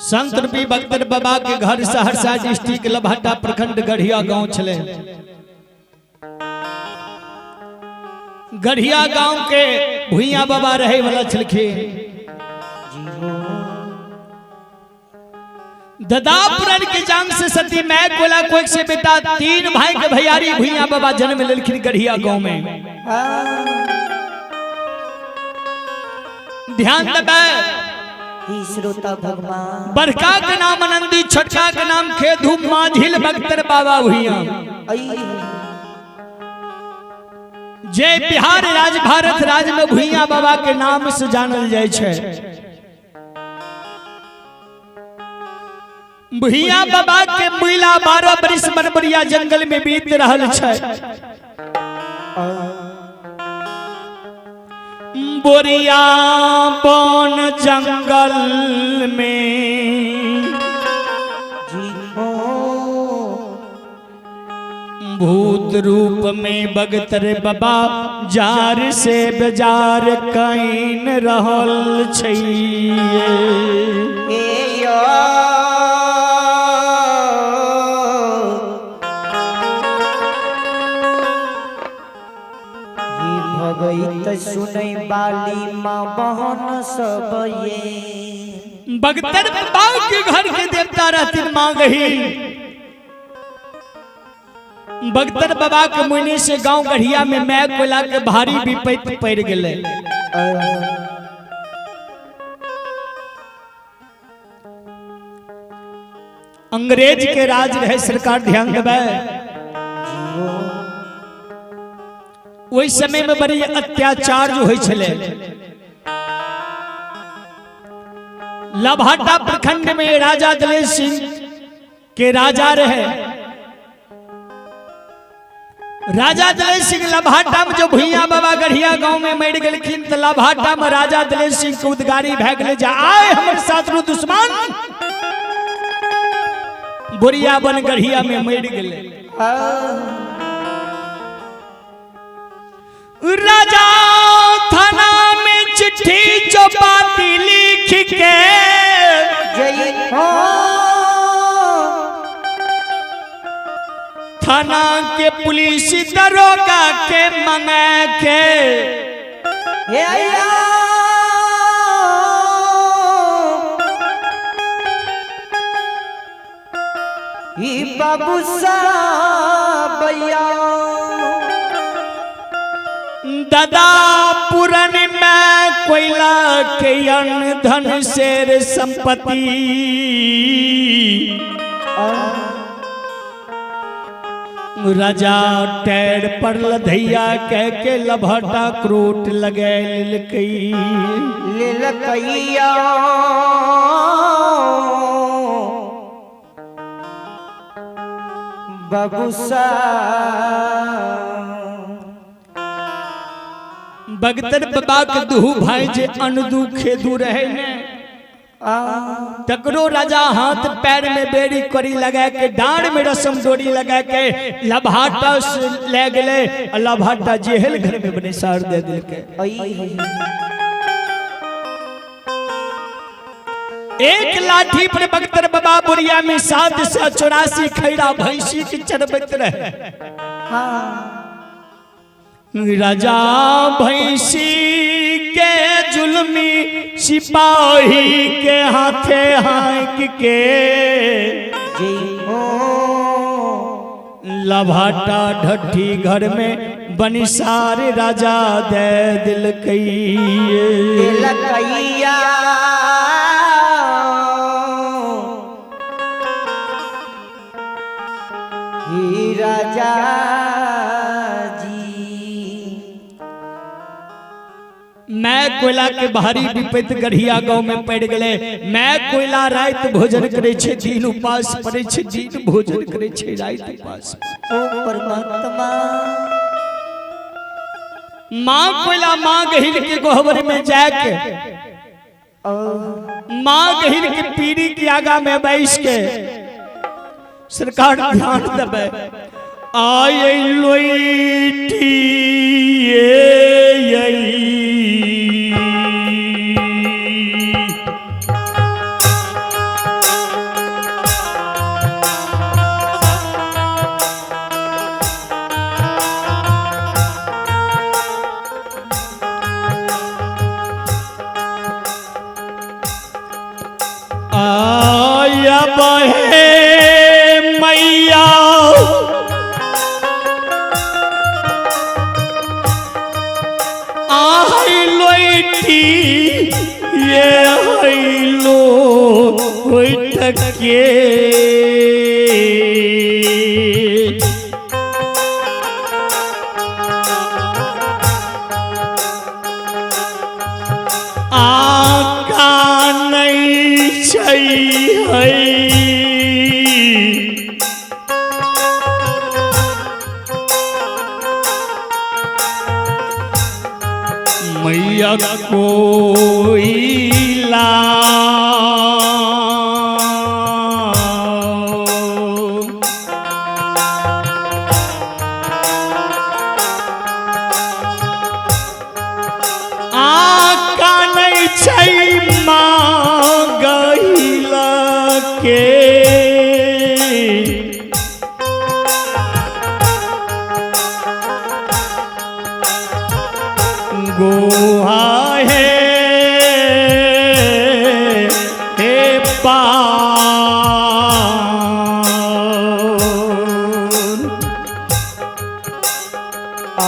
संत रूपी बख्तर बाबा के घर सहरसा डिस्ट्रिक्ट लभटा प्रखंड गढ़िया गांव छले। गढ़िया गांव के भुइया बाबा रहे वाला छलखिन। ददा पुरन के जांग से सती मैं कोला कोई से बेटा 3 भाई के भैयारी भुइया बाबा जन्म लेलखिन गढ़िया गांव में। ध्यान देबै, ही श्रोता भगवान। बड़का के नाम आनंदी, छोटका के नाम खेधू, माझिल बख्तर बाबा भुइया। जे बिहार राज भारत राज में भुइया बाबा के नाम से जानल जाय छै। भुइया बाबा के मुइला 12 बरिस बनबरिया जंगल में बीत रहल छै। बोरिया बन जंगल में भूत रूप में बगतर बाबा जार से बेजार can रहल छै। भगैत सुनै बाली माँ बहन सब ये। बगतर बाबा के घर के देवता रहथिन माँ गही। बगतर बाबा के मुनि से गांव गढ़िया में मैं कोयला के भारी विपत्ति पड़ गेलै। अंग्रेज के राज रहे, सरकार ध्यान देबै। ओहि समय में बड़ी अत्याचार जो होइ छलै। लभाटा प्रखंड में राजा दलेर सिंह के राजा रहे। राजा दलेर सिंह लभाटा में जो भुइया बाबा गढ़िया गांव में मर गेलखिन तो लभाटा में राजा दलेर सिंह के उदगारी भए गेलै जे आए हमर साथरू दुश्मन बोरिया बन गढ़िया में मर गेलै। राजा थाना में चिट्ठी चौपाती लिख के जय हो। थाना के पुलिस दरोगा के मंगा के हे अय्या। ई बाबू साहबैया। दादा पुरन में कोयला के अन्न धन शेर संपत्ति राजा टैर पर लधैया कह के लभटा क्रोट लगैलकै। लेलकैया। बाबू साहब। बगतर बाबा के दुहू भाई जे अनदू खेदू रहे ने तकरो राजा हाथ पैर में बेड़ी करी लगा के डांड में रसम डोरी लगा के लभाटा से ले गेले आ लभाटा जेहल घर में बने सार दे दिलके। एक लाठी पर बख्तर बाबा बुढ़िया में 784 खैरा भैंसी के चरबैत रहे। राजा भैंसी के जुल्मी सिपाही के हाथे हाँक के लभाटा ढठी घर में बनिसार राजा दे दिलकै। दिलकैया। ही राजा जी। मैं कोयला के भारी विपत्ति गढ़िया गांव में पड़ गए। मैं कोयला रात भोजन करे छे दिन उपास पड़े छे, दिन भोजन करे छे रात उपास। ओ परमात्मा। माँ कोयला माँ गहिर के गोहबर में जाके माँ गहिर के पीढ़ी के आगा में बैस के सरकार ध्यान देवे। आय लोईटी ये आया बहे मैया आई लोटी ये हैलो होइटके आका नहीं छै है। मैया कोइला आका नहीं छै माँ गहिला के। गोहा है हे पान। आ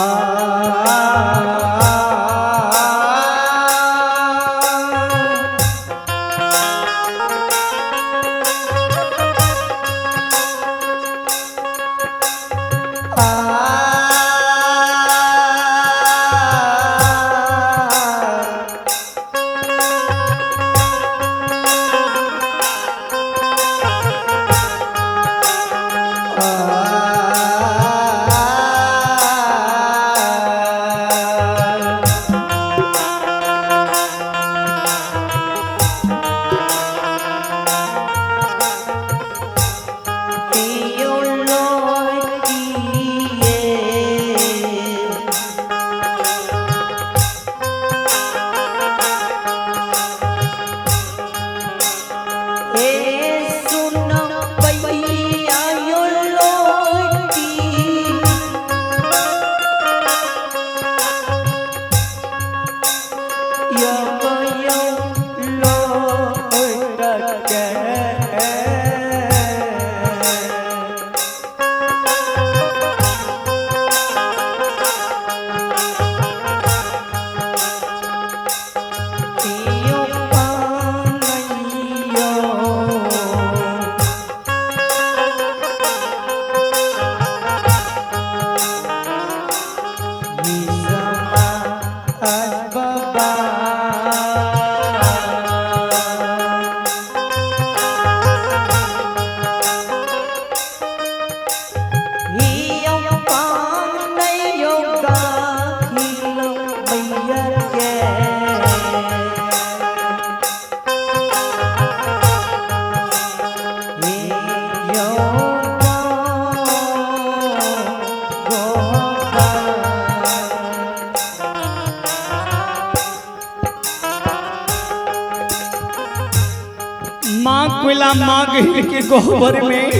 माँ कोयला माँ गहिर के गोबर में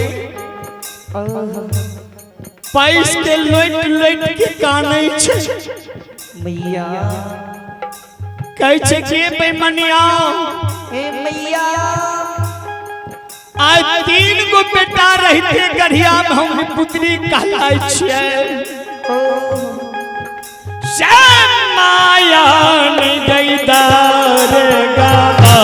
पैस के लोट लोट के कानै छै। मैया कहै छै कि बेमनिया हे मैया आइ 3 गो बेटा रहते गढ़िया में हम पुत्री कहलाइ छियै। श्याम माया नहीं गईदार गाबा।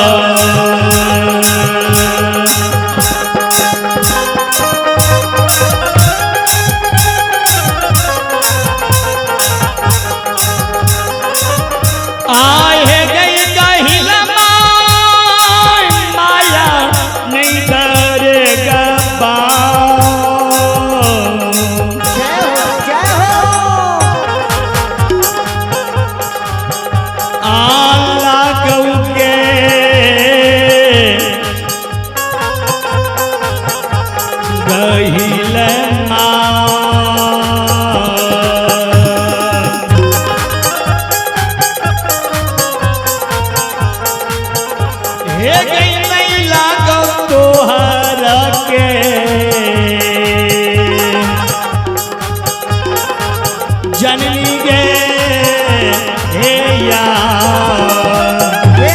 आए गई गहिला माया नहीं दर गबा। जय हो जय हो। आला गौ के गहिल हे गई नहीं लागो तोहर के जननी गे हे या। हे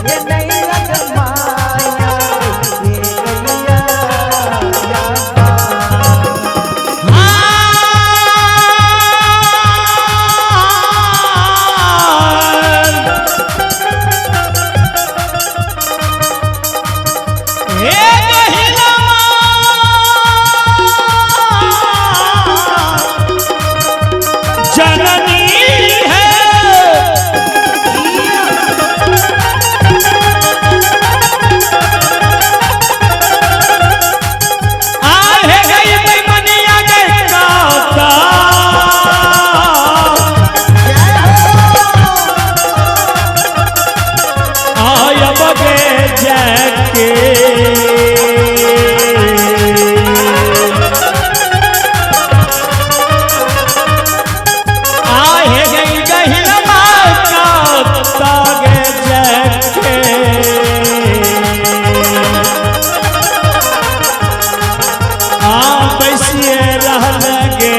ये नहीं लग माया ये गैया या हे गहिला जननी है। आहे गई बेमनिया गए काका। आय बगे जाके आहे गई गहिल का गे जाके आ बैसिए रह लगे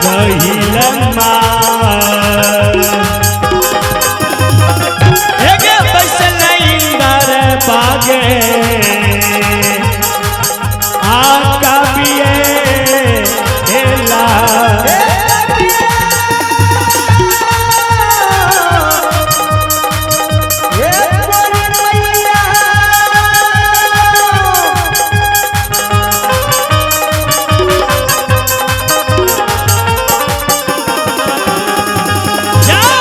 गहिल एगे बैसल इंदर बागे आका पिए हेला। ये गोरी मैया जाओ।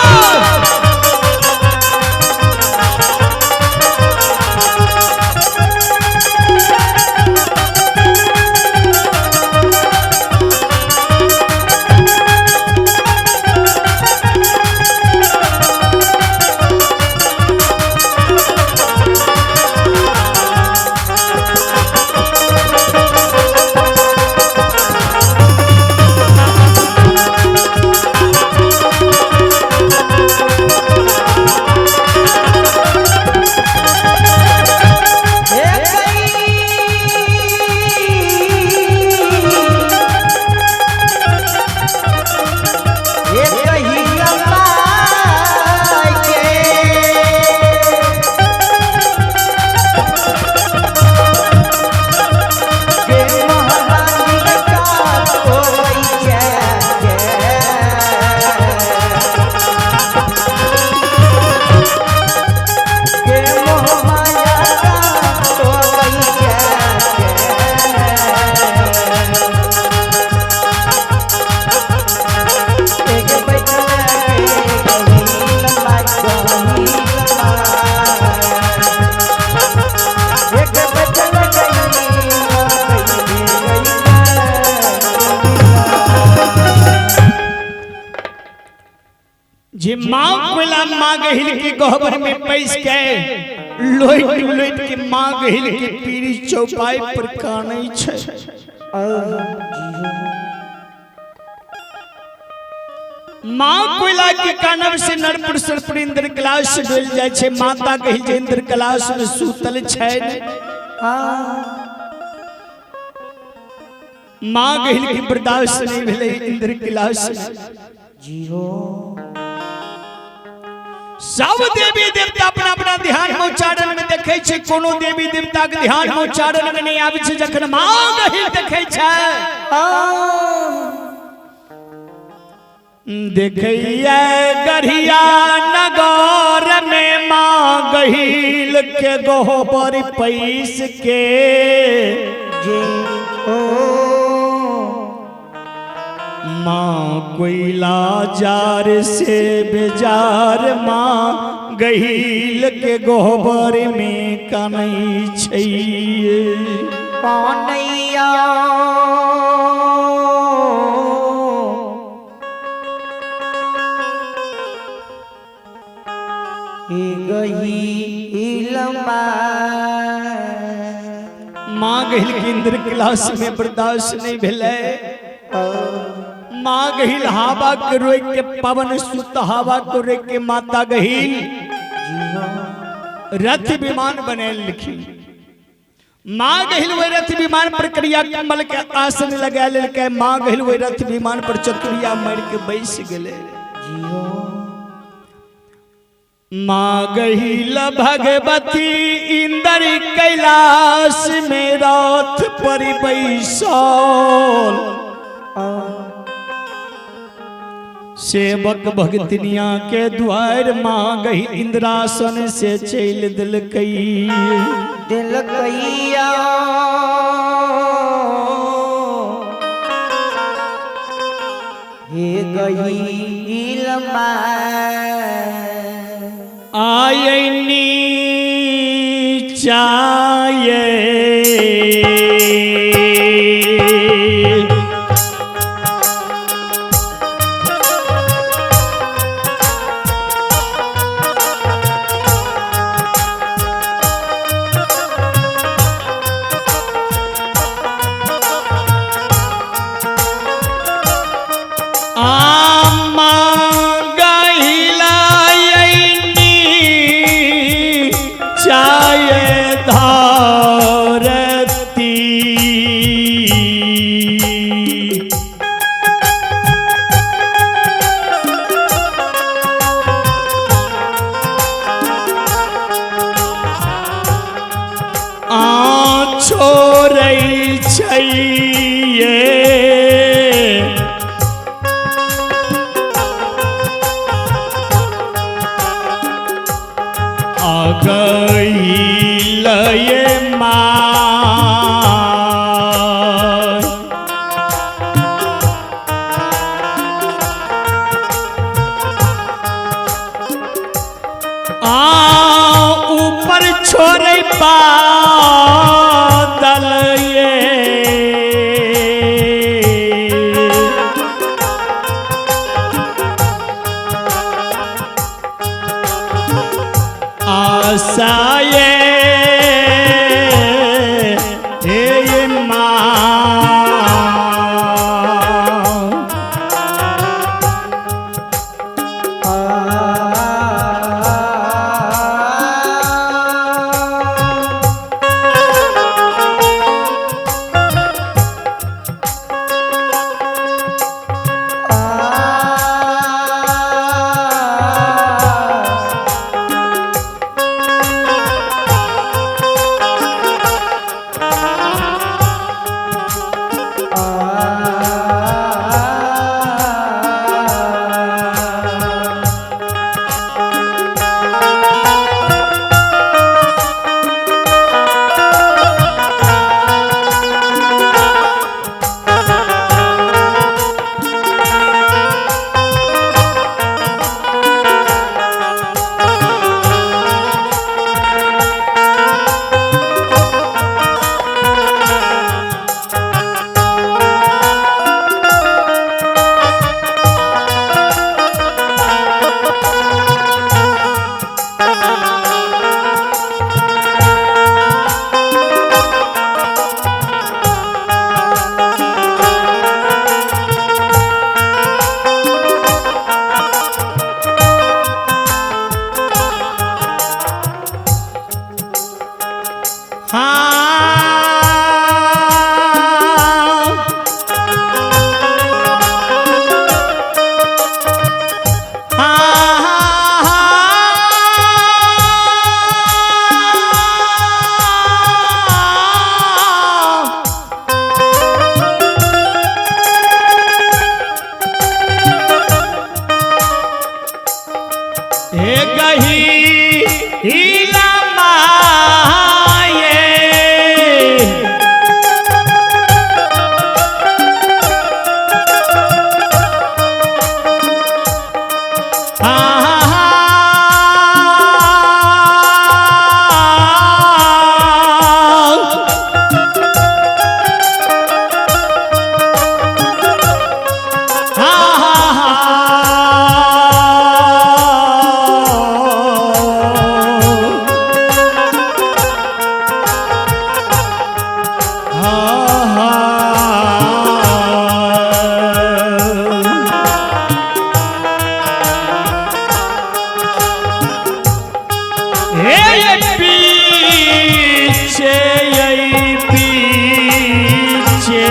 हे गई ये कही लम्बाई के के महारानी का कोई जय के मोह माया का तो गई एक बैठल के गही लम्बा गही लम्बा एक बैठल गही जे माँ कोयला माँ गहिल के गहबर में पैस के लोट लोट के माँ गहिल के पीरी चौपाई पर कानै छै। माँ कोयला के कानब से नरपुर सरपुर इंद्र क्लास डोल जाइ छै। माता गहिल जे इंद्र क्लास में सूतल छै। माँ गहिल के बर्दाश्त नहीं भेलै इंद्र क्लास में। सब देवी देवता अपना अपना ध्यान में उच्चारण में देखे छै। कोनो देवी देवता के ध्यान में उच्चारण में नहीं आबै छै जखन माँ गहिल देखे छै। देखैया गढ़िया नगर में माँ गहिल के गोबर पैस के जे ओ माँ कोयला जार से बेजार माँ गहिल के गोबर में कनै छै। कौनैया गही इलमा माँ गहिल के इंद्र क्लास में बर्दाश्त नहीं भेलै। माँ गहिल हवा के रोक के पवन सुत हवा को रोक के माता गहिल रथ विमान बने लिखी। माँ गहिल वही रथ विमान पर करिया कमल के आसन लगा लेलकै। माँ गहिल वही रथ विमान पर चतुरिया मार के बैस गेलै। माँ गहिल भगवती इंदर कैलाश में रथ पर बैसल सेवक भगतनिया के द्वार माँ गही इंद्रासन से चल दिलकई। दिलकैया हे गई आयनी चाये आमा गहिलायनी चाय धारती। आ छोड़ै छैये अगई माँ। आ ऊपर छोड़े बादल ये आशा ये हे माँ। हाँ हाँ हे गही हीला माये हे पीछे ये पीछे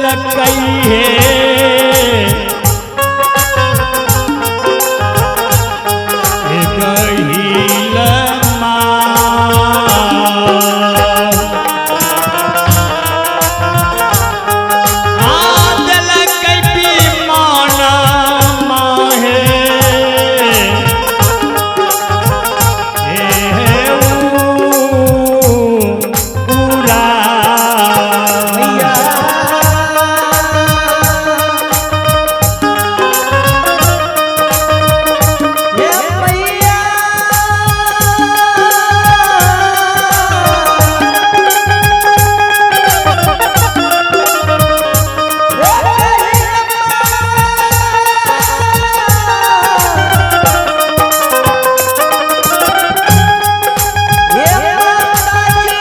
देलकै हे। हे गहिल माँ। आ देलकै विमान माहे। हे उड़ा। मैया। हे मैया। हे माताजी।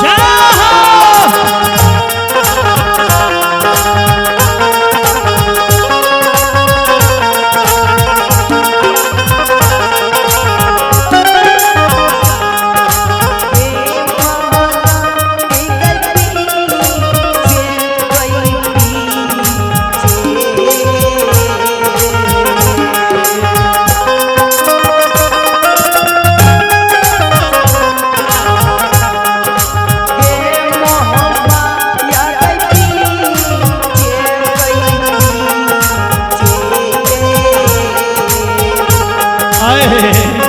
जय हो। आए।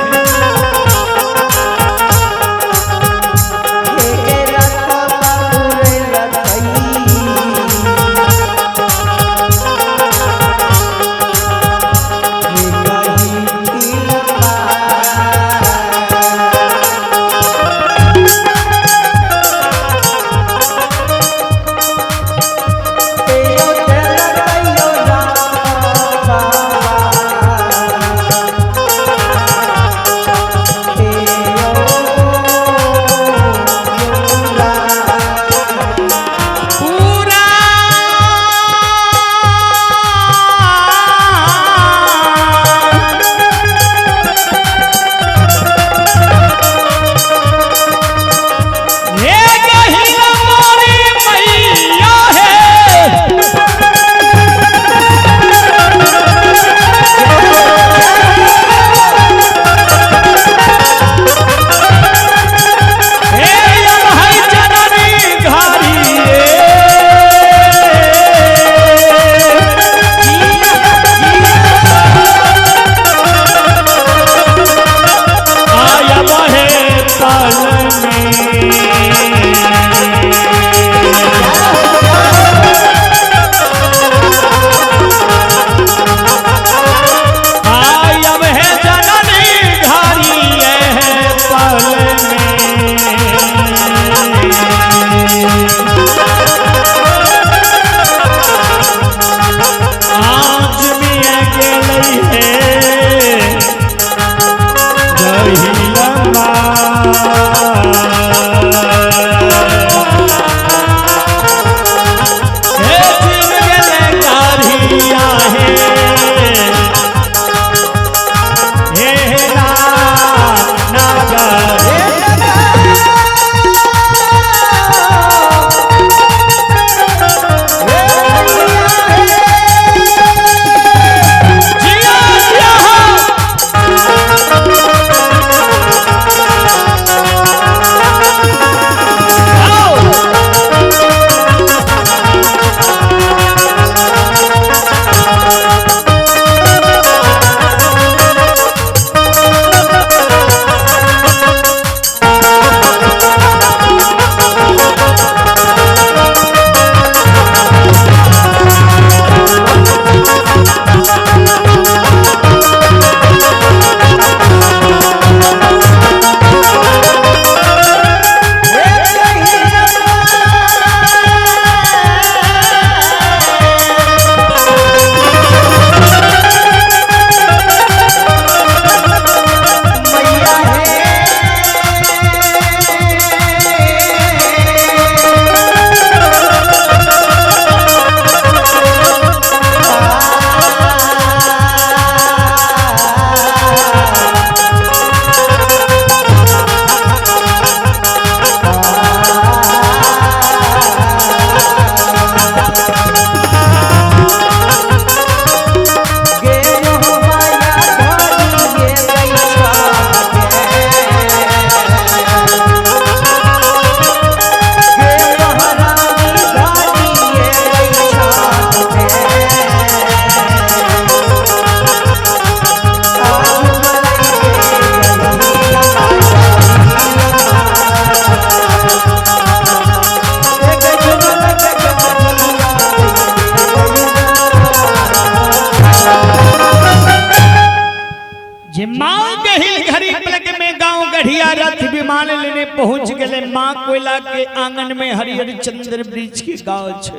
जे माँ गहिल घड़ी पलक में गांव गढ़िया रथ विमान लेने पहुंच गए माँ कोयला के आंगन में हरिहर चंद्र वृक्ष के गाछ।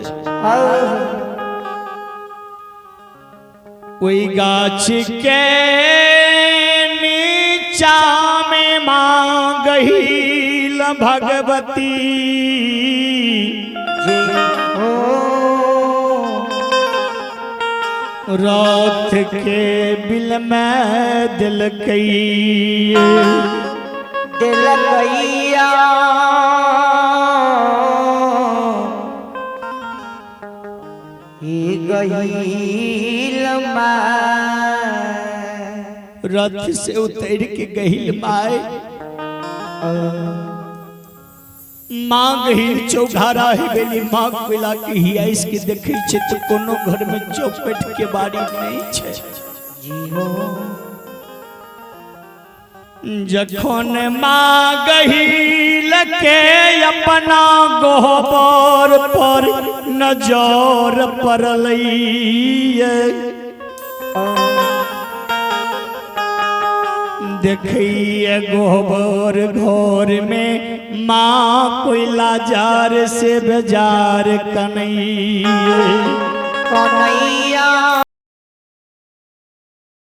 ओई गाछ के नीचा में माँ गहिल भगवती जी ओ रथ के बिल में दिलकई दिलकैया ही गईल रथ से उतर के गहिल माए माँ गहिल चौघारा ही बेली माँ कोयला के हियाइस के देखै छै तऽ कोनो घर में चौपट के बारी नहीं छै। जी हो जखन माँ गहिल के अपना गोबर पर नजर पड़लै, देखिए गोबर घर में माँ कोयला जार से बेजार कनैया। कन्हैया।